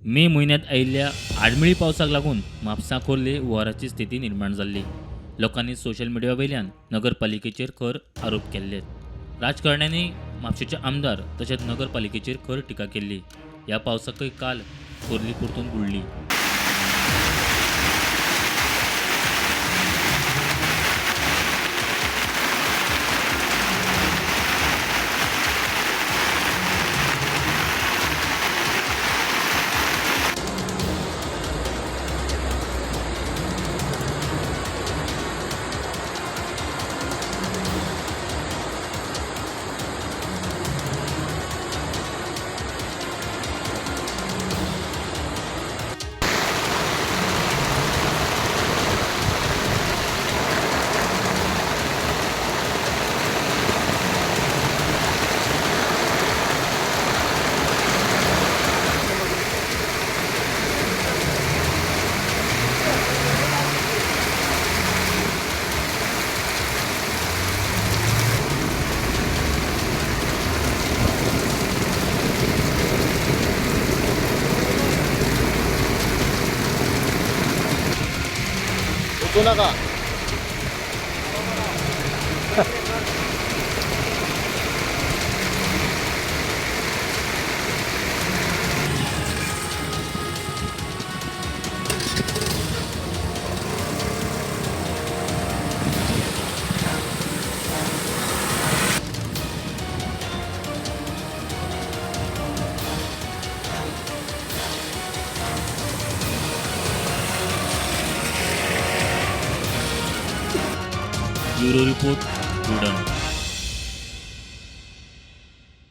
मे म्हयन्यांत आयिल्ल्या आडमेळी पावसाक लागून म्हापसा खोर्ले हुंवाराची स्थिती निर्माण जाल्ली. लोकांनी सोशल मिडिया वयल्यान नगरपालिकेचेर खर आरोप केल्ले. राजकारण्यांनी म्हापशेचे आमदार तशेंच नगरपालिकेचेर खर टिका केल्ली. ह्या पावसाकय काल खोर्ली परतून बुडली. वचूं नाका. Bureau report, Prudent.